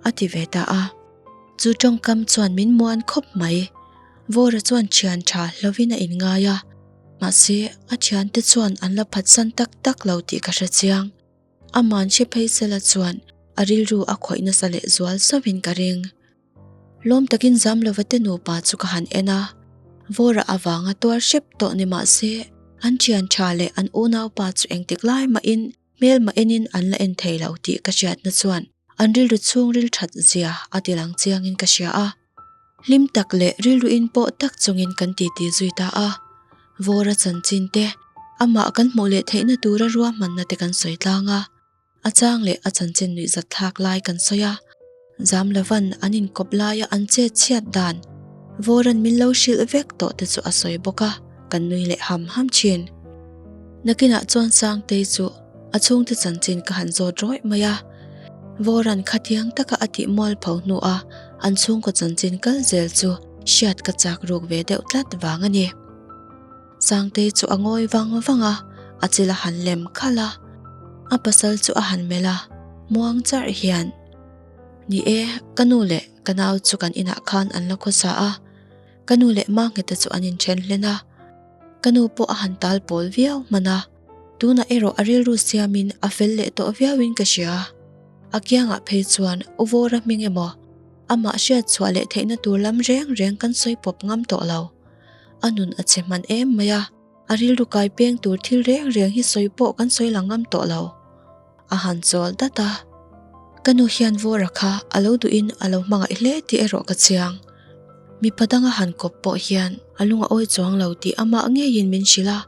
A: a ti ve ta a. Chu tawngkam chuan min muan khawp mai. Vawra chuan thian tha hlovin a inngai a, mahse a thiante chuan an la phatsan tak tak lo tih ka hre chiang. Aman hre phei sela chuan a rilru a khawih nasa leh zual sauhin ka ring. Lawm takin Zamlova te nupa chu ka han en a, Vawra avanga tuar hrep tawh ni mah se an thian tha leh an unaupa chu engtik lai mahin hmelma enin an la en thei lo tih ka hriatna chuan an rilru chhungril that zia a ti lang chiangin ka hria a. Hlim tak leh rilru in pawh tak chungin kan titi zui ta a. Vawra chanchin te, amah kan hmuh leh theihna tura ruahmanna te kan sawi tlang a. A chang leh a chanchin nuihzat thlak lai kan sawi a. Zam lovan an inkawp laia an chet chhiat dan Vawran min lo hrilh vek tawh te chu a sawi bawk a, kan nui leh ham ham thin. Nakinah chuan Sangtei chu a chhungte chanchin ka han zawt rawih mai a. Vawran khatiang taka a tih mualpho hnua an chhungkaw chanchin kal zel chu hriat ka chak ruk ve deuh tlat vang a ni. Sangtei chu a ngawi vang vang a, a chil a han lem khalh a. A pasal chu a han melh a, muang charh hian, Ni e, ka nu leh ka nau chu kan inah khan an la khawsa a, ka nu leh Mangheta chu an inthen hlen a. Ka nu pawh a han tal pawl viau hman a, tunah erawh a rilru siamin a fel leh tawh viauin ka hria. A kiangah phei chuan U Vawra hming emaw, amah hriat chhuah leh theihna tur lam reng reng kan sawi pawp ngam tawh lo. A nun a che hman em mai a, a rilru kai peng tur thil reng reng hi sawi pawh kan sawi lang ngam tawh lo. A han chawl dat a. Ka nu hian Vawra kha a lo duhin a lo hmangaih hle tih erawh ka chiang. Mipa danga han kawp pawh hian a lung a awi chuang lo tih amah ngeiin min hrilh a.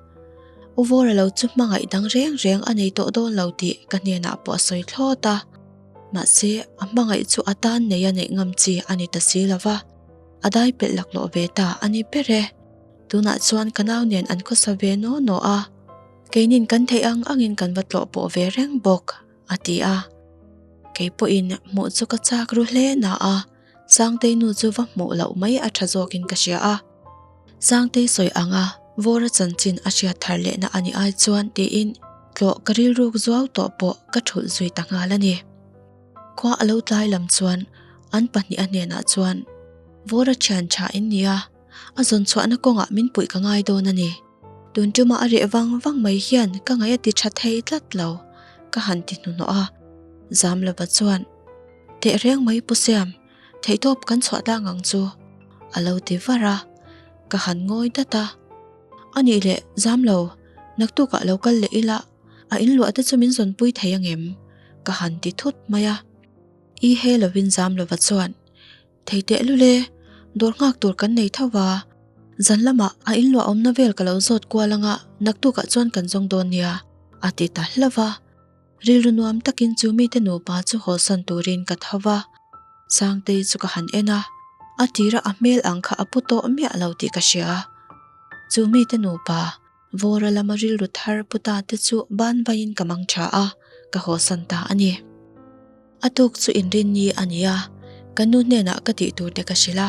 A: U Vawra lo chu hmangaih dang reng reng a nei tawh dawn lo tih ka hnenah pawh a sawi thlawt a. Mahse, a hmangaih chu a tan nei a neih ngam chi a ni ta si lo va. A dai pelh laklawh ve ta a ni ber e. Tunah chuan ka nau nen an khawsa ve naw naw a, keinin kan theih ang angin kan va tlawh pawh ve reng bawk, a ti a. Kei pawhin hmuh chu ka chak ru hle na a, Sangtei nu chu va hmuh loh mai a tha zawkin ka hria a. Sangtei sawi anga Vawra chanchin a hriat thar lehna a nih ai chuan tiin tlawh ka rilruk zuau tawh pawh ka thulh zui ta nghal a ni. Khua a lo tlai lam chuan an pahnih a hnenah chuan, Vawra thian tha in nia, a zawn chhuahna kawngah min puih ka ngai dawn a ni. Tun tumah a reh vang vang mai hian ka ngaih a ti tha thei tlat lo, ka han ti hnuhnawh a. Zam lova chuan, Teh reng mai Pu Siam, theihtawp kan chhuah tlang ang chu, a lo ti var a. Ka han ngawi dat a. A nih leh, zam lo, naktukah lo kal leh ila, A in luah te chu min zawnpui thei angem? Ka han ti thut mai a. I he lovin zam lova chuan, Thei teh lul e, dawr nghak tur kan nei tho va, zan lamah a in luah awmna vel ka lo zawt kual anga naktukah chuan kan zawng dawn nia, a ti ta hlauh va. Rilru nuam takin chu mite nupa chu hawlsan turin ka tho va. Sangtei chu ka han en a, a tira a hmel ang kha a pu tawh miah lo tih ka hria. Chu mite nupa Vawra lama rilru thar puta te chu ban vaiin ka mang tha a, ka hawsan ta a ni. A tuk chu inrinni a ni a, ka nu hnenah ka tih tur te ka hrilh a,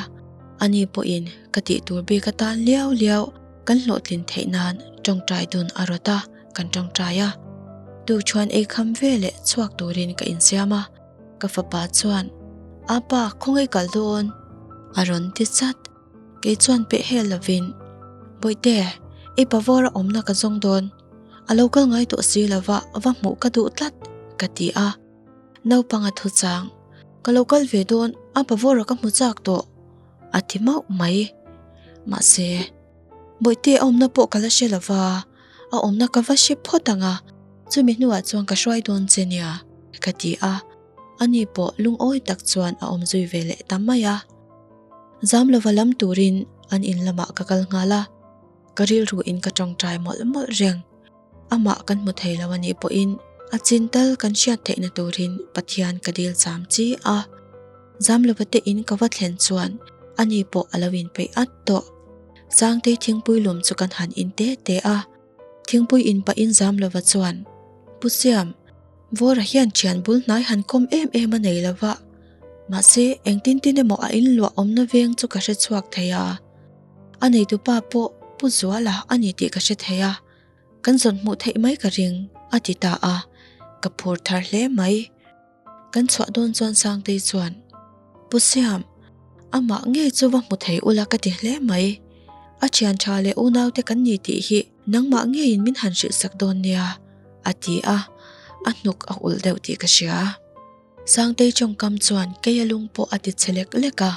A: ani pawhin ka tih tur bik atan liau liau kan hlawhtlin theih nan tawngtai dun a rawt a, kan tawngtai a. Tukṭhuan ei kham ve leh chhuak turin ka insiam a, ka fapa chuan, Apa, khawngaih kal dawn? a rawn ti chat. Kei chuan peh hel lovin, Bawihte, i pavawr a awmna ka zawng dawn. A lo kal ngai tawh si lova va hmuh ka duh tlat, ka ti a. Naupang a thu chang, Ka lo kal ve dawn, a pavawr a ka hmu chak tawh, a ti mauh mai. Mahse, Bawihte a awmna pawh ka la hre lova, a awmna ka va hre phawt ang a, chumi hnuah chuan ka hruai dawn che nia, ka ti a. Ani pawh lungawi tak chuan a awm zui ve leh ta mai a. Zam lova lam turin an in lamah ka kal nghal a, ka rilru in ka tawngtai mawlh mawlh reng. Amah kan hmu thei lo anih pawhin a chin tal kan hriat theihna turin Pathian ka dil cham chi a. Zam lova te in ka va thlen chuan ani pawh a lo inpeih at tawh. Sangtei thingpui lum chu kan han in te te a, thingpui in pahin zam lova chuan, Pu Siam, Vawra hian thian bul hnai han kawm em em a nei lo va, mahse engtin tin emaw a inluah awmna veng chu ka hre chhuak thei a. A neitupa pawh Pu Zuala a ni tih ka hre thei a, kan zawn hmuh theih mai ka ring, a ti ta a, ka phur thar hle mai. Kan chhuah dawn chuan Sangtei chuan, Pu Siam, amah ngei chu va hmu thei ula ka ti hle mai. A thian tha leh unaute kan ni tih hi nangmah ngeiin min han hrilh sak dawn nia, a ti a. A hnuk a ulh deuh tih ka hria. Sangtei tawngkam chuan kei a lung pawh a ti che lek lek a.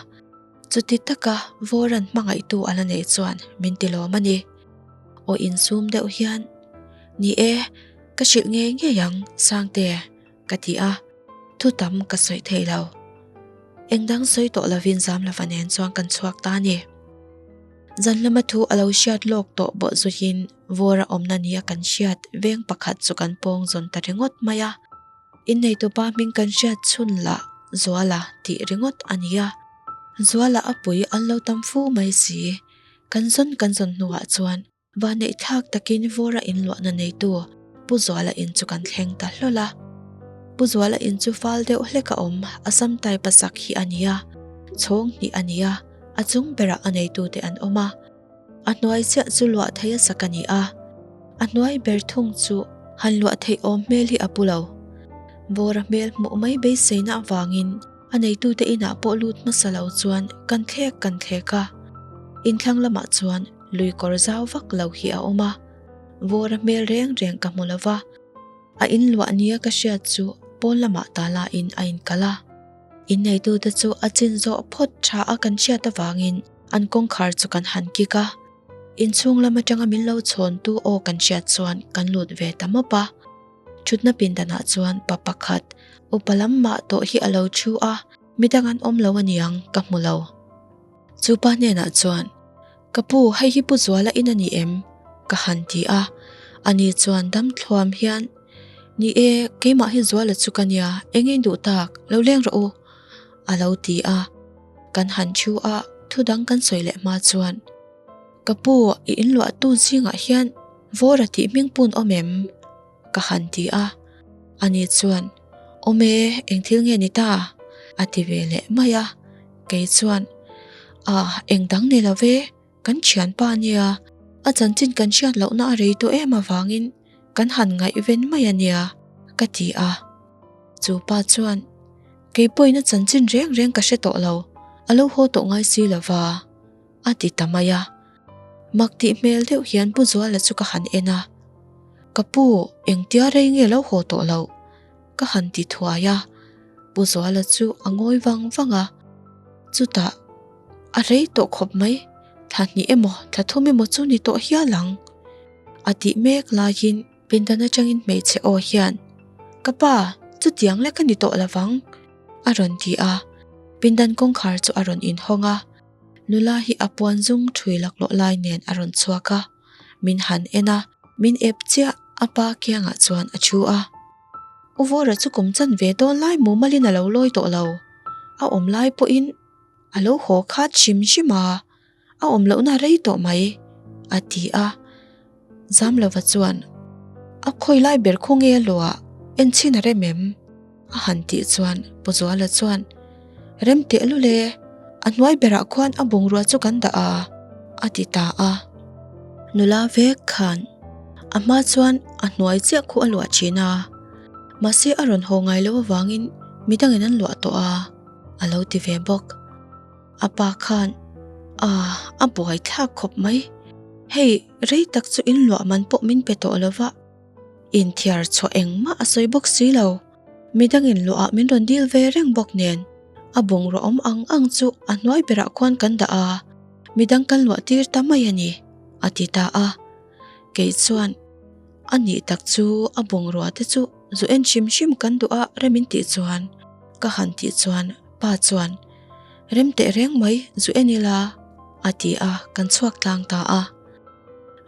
A: Chuti taka Vawran hmangaihtu a la neih chuan min ti lawm a ni. Aw insum deuh hian, Ni e, ka hrilh ngei ngei ang Sangte, ka ti a. Thu tam ka sawi thei lo. Eng dang sawi tawh lovin Zamlova nen chuan kan chhuak ta a ni. Zan lama thu a lo hriat lawk tawh bawh zuiin Vawra awmna nia kan hriat veng pakhat chu kan pawng zawn ta ringawt mai a. Inneitupa hming kan hriat chhun lah Zuala tih ringawt a ni a. Zuala a pui an lo tam fu mai si. Kan zawn kan zawn hnuah chuan Vanneih thlak takin Vawra inluahna neitu Pu Zuala in chu kan thleng ta hlawl a. Pu Zuala in chu fal deuh hlek a awm, Assam type a sak hi a ni a, chhawng hnih a ni a, a chung berah a neitute an awm a. A hnuai chiah chu luah theih a sak a ni a, a hnuai ber thung chu han luah theih awm hmel hi a pu lo. Vawra hmel hmuh mai beiseina avangin a neitute inah pawh lut hmasa lo chuan kan thlek kan thlek a. Inthlang lamah chuan Lui kawr zau vak lo hi a awm a, vawr a hmel reng reng ka hmu lo va, a in luah nia ka hriat chu pawn lamah ta lain a inkal a. Inneitute chu a chin zawh phawt tha a kan hriat avangin an kawngkhar chu kan han kik a, inchhung lam atanga min lo chhawntu aw kan hriat chuan kan lut ve ta mawp a. Thutna pindanah chuan pa pakhat upa lam mah tawh hi a lo thu a, midang an awm lo aniang ka hmu lo. Chu pa hnenah chuan, Ka pu, hei hi Pu Zuala in a ni em? ka han ti a. Ani chuan dam thluam hian, Ni e, keimah hi Zuala chu ka nia, eng in duh tak, lo leng rawh u, a lo ti a. Kan han thu a, thu dang kan sawi leh hma chuan, Ka pu, i inluahtu zingah hian Vawra tih hming pun awm em? Ka han ti a, ani chuan, Awm e, eng thil nge ni ta? a ti ve leh mai a, kei chuan, Ah, eng dang ni lo ve, kan thianpa ania, a chanchin kan hriat lohna a rei tawh em avangin kan han ngaihven mai ania, ka ti a. Chu pa chuan, Kei pawhin a chanchin reng reng ka hre tawh lo, a lo haw tawh ngai si lo va, a ti ta mai a. Mak tih hmel deuh hian Pu Zuala chu ka han en a, Ka pu, engtia rei nge lo haw tawh loh? ka han ti thuai a, Pu Zuala chu a ngawi vang vang a, chutah a rei tawh khawp mai, thla hnih emaw thla thum emaw chu ni tawh hial ang a tih mek laiin pindan atangin hmeichhe aw hian, Ka pa, chutiang lek a ni tawh lovang a rawn ti a, pindan kawngkhar chu a rawn inhawng a. Nula hi a puan zung thui laklawh lai nen a rawn chhuak a, min han en a, min ep chiah a pa kiangah chuan a thu a. U Vawra chu kum chan ve dawn lai mumalin a lo lawi tawh lo, a awm lai pawhin a lo haw khat hrim hrim a, a awm lohna rei tawh mai, a ti a. Zamlova chuan, A khawi lai ber khaw nge a luah? En chhin a rem em? A han tih chuan Pu Zuala chuan, Rem teh lul e, a hnuai berah khuan a bungrua chu kan dah a, a ti ta a. Nula vek khan a hma chuan a hnuai chiah khu a luah thin a, mahse a rawn haw ngai loh avangin midangin an luah tawh a, a lo ti ve bawk. A pa khan, Ah, a buai thlak khawp mai. Hei, rei tak chu in luah man pawh min pe tawh lo va. Inthiar chhuah engmah a sawi bawk si lo. Midangin luahah min rawn dil ve reng bawk nen, a bungraw awm ang ang chu a hnuai berah khuan kan dah a, midang kan luah tir ta mai a ni, a ti ta a. Kei chuan, A nih tak chu a bungrua te chu zu en hrim hrim kan duh a rem in tih chuan, ka han tih chuan pa chuan, Rem teh reng mai zu en ila, a ti a, kan chhuak tlang ta a.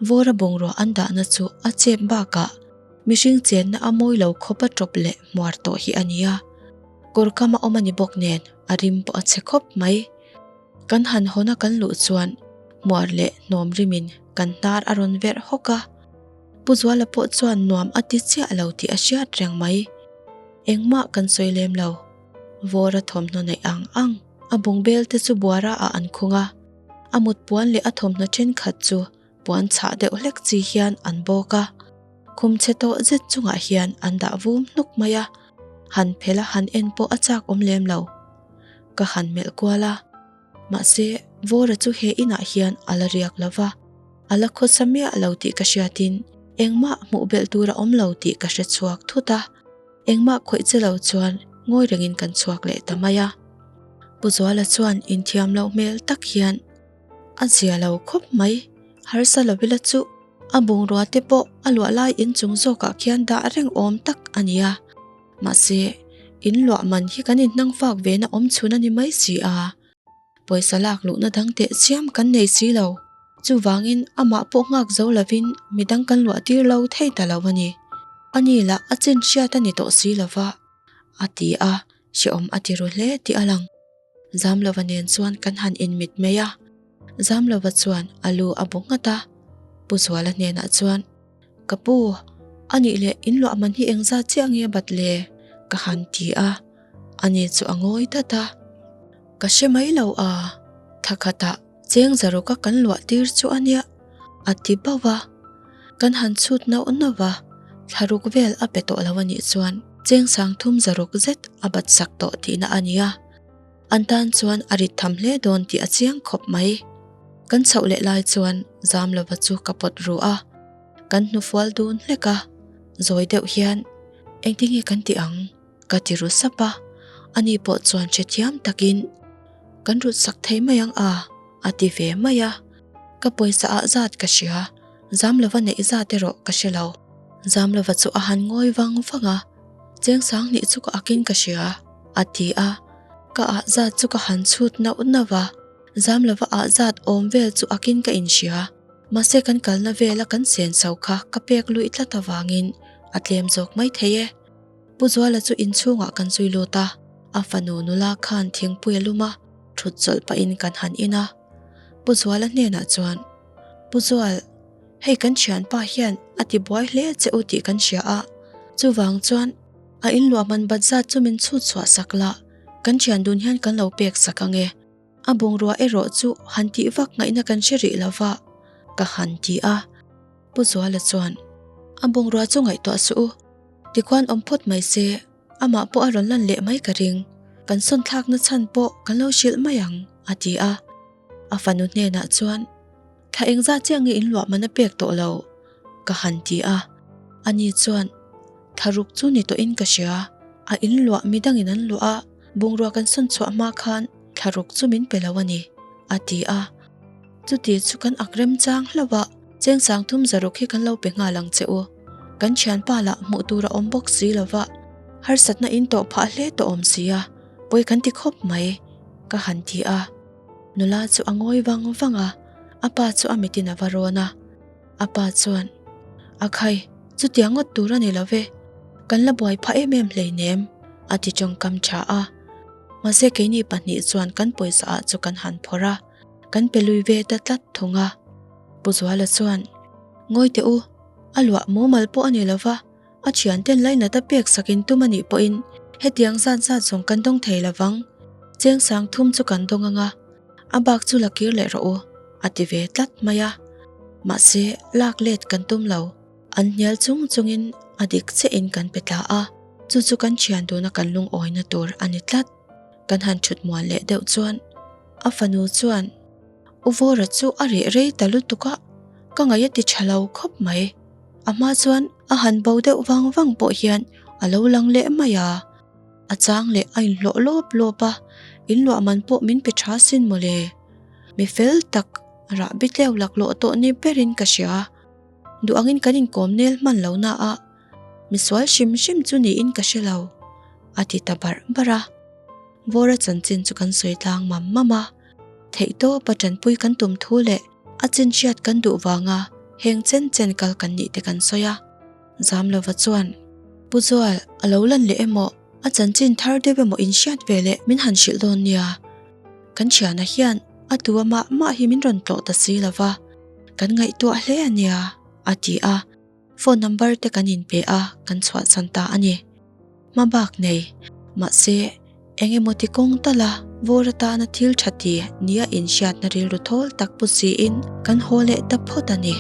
A: Vawra bungrua an dahna chu a chep bakah mihring chenna a mawi lo khawp a tawp leh hmuar tawh hi a nia. Kawr kam a awm a ni bawk nen a rim pawh a chhe khawp mai. Kan han hawna kan luh chuan hmuar leh hnawm rimin kan hnar a rawn verh hawk a. Pu Zuala pawh chuan nuam a ti chiah lo tih a hriat reng mai. Engmah kan sawi lem lo. Vawra thawmhnaw neih ang ang a bungbel te chu buara ah an khung a. A mut puan leh a thawmhnaw thenkhat chu puan chhah deuh hlek chi hian an bawk a. Khum chhe tawh zet chungah hian an dah vum hnuk mai a. Han phel a han en pawh a chak awm lem lo. Ka han melh kual a. Mahse, Vawra chu he inah hian a la riak lo va, a la khawsa miah lo tih ka hriatin engmah hmuh belh tur a awm lo tih ka hre chhuak thut a. Engmah khawih che lo chuan ngawi rengin kan chhuak leh ta mai a. Pu Zuala chuan inthiam loh hmel tak hian a zia lo khawp mai, harsa lo ila chu a bungrua te pawh a luah lai inchung zawkah khian dah reng awm tak a ni a. Mahse, in luah man hi kan inhnang fak ve na awm chhun a ni mai si a. Pawisa lak luhna dang teh chiam kan nei si lo. Chuvangin amah pawh nghak zo lovin midang kan luah tir lo thei ta lo a ni. Ani lah a chin hriat a ni tawh si lova, a ti a, hrehawm a ti ru hle tih a lang. Zamlova nen chuan kan han inmit mai a. Zamlova chuan a lu a bu nghat a, Pu Zuala hnenah chuan, Ka pu, a nih leh in luah man hi engzat chiah nge bat le? ka han ti a, ani chu a ngawi dat a. Ka hre mai lo a, thla khatah cheng zaruka kan luah tir chu a nia, a ti bauh a. Kan han chhut nauh nauh a, thla ruk vel a pe tawh lo a nih chuan cheng sang thum zaruk zet a bat sak tawh tihna a nia. An tan chuan a rit tham hle dawn tih a chiang khawp mai. Kan chhoh leh lai chuan Zamlova chu ka pawt ru a, kan hnufual dun hlek a, zawi deuh hian engtinge kan ti ang? Ka ti ru sap a, ani pawh chuan hrethiam takin kan rut sak thei mai ang a, a ti ve mai a. Ka pawisa ah zat ka hria, Zamlova neih zat erawh ka hre lo. Zamlova chu a han ngawi vang vang a, Cheng Sanghnih chu ka akin ka hria, a ti a. Ka ah zat chu ka han chhut nauh nauh a, Zamlova ah zat awm vel chu akin ka inhria. Mahse kan kalna vela kan senso kha ka pek luih tlat avangin a tlem zawk mai thei e. Pu Zuala chu inchhungah kan zui lut a, a fanu nula khan thingpui a lum a, thut chawlh pahin kan han in a. Pu Zuala hnenah chuan, Pu Zual, hei kan thianpa hian a ti buai hle che u tih kan hria a, chuvang chuan a inluah man bat zat chu min chhut chhuah sak la, kan thian dun hian kan lo pek sak ang e. A bungrua erawh chu han tih vak ngaihna kan hre rih lova, ka han ti a. Pu Zuala chuan, A bungrua chu ngaihtuah suh u, tikhuan awm phawt mai se, amah pawh a rawn lan leh mai ka ring, kan sawn thlakna chhan pawh kan lo hrilh mai ang, a ti a. A fanu hnenah chuan, Thla engzat chiah nge in luah man a pek tawh lo? ka han ti a. Ani chuan, Thla ruk chu ni tawhin ka hria, a in luah midangin an luah a, bungrua kan sawn chhuah hma khan thla ruk chu min pe lo a ni, a ti a. Chuti chu kan ak remchang hlauh a, cheng sang thum zaruk hi kan lo pe nghal ang che u. Kan thianpa lah hmuh tur a awm bawk si lo va, harsatna in tawh phah hle tawh awm si a, pawi kan ti khawp mai, ka han ti a. Nula chu a ngawi vang vang a, a pa chu a mitin a va rawn a. A pa chuan, A khai, chutiang ngawt tur a ni lo ve, kan la buai phah em em hleinem, a ti tawngkam tha a. Mahse keini pahnih chuan kan pawisa ah chu kan han phawrh a. Kan pe lui ve ta tlat thung a. Pu Zuala chuan, Ngawi teh u, a luah mumal pawh a ni lo va, a thianten lainat a pek sakin tum a nih pawhin hetiang zat zat zawng kan dawng thei lo vang. Cheng sang thum chu kan dawng ang a, a bak chu la kir leh rawh u, a ti ve tlat mai a. Mahse, lak let kan tum lo. An hnial chung chungin a dik chiahin kan pe tla a, chu chu kan thian tuna kan lungawina tur a ni tlat. Kan han thut muan leh deuh chuan a fanu chuan U Vawra chu a reh rei ta lutuk a, ka ngaih a ti tha lo khawp mai. A hma chuan a han bo deuh vang vang pawh hian a lo lang leh mai a, a chang leh a inhlawh lawp lawp a, inluah man pawh min pe tha sin mawle. Mi fel tak rah bitleu laklawh tawh ni berin ka hria. Duh angin kan inkawm nel hman lo na a. Misual hrim hrim chu niin ka hre lo, a ti ta barh barh a. Vawra chanchin chu kan sawi tlang mam mam a, theihtawpa tanpui kan tum thu leh a chin hriat kan duh vanga heng chen chen kal kan nih te kan sawi a. Zamlova chuan, Pu Zual, a lo lan leh emaw, a chanchin thar deuh emaw in hriat ve leh min han hrilh dawn nia. Kan thiana hian a tu a mah mah hi min rawn tlawh ta si lova, kan ngaihtuah hle a nia, a ti a. Phone number te kan inpe a, kan chhuahsan ta a ni. Hma bak nei, mahse eng emaw ti kawng tala vawr atana thil tha ti nia inhriatna rilru thawl tak pu siin kan haw leh ta phawt a ni.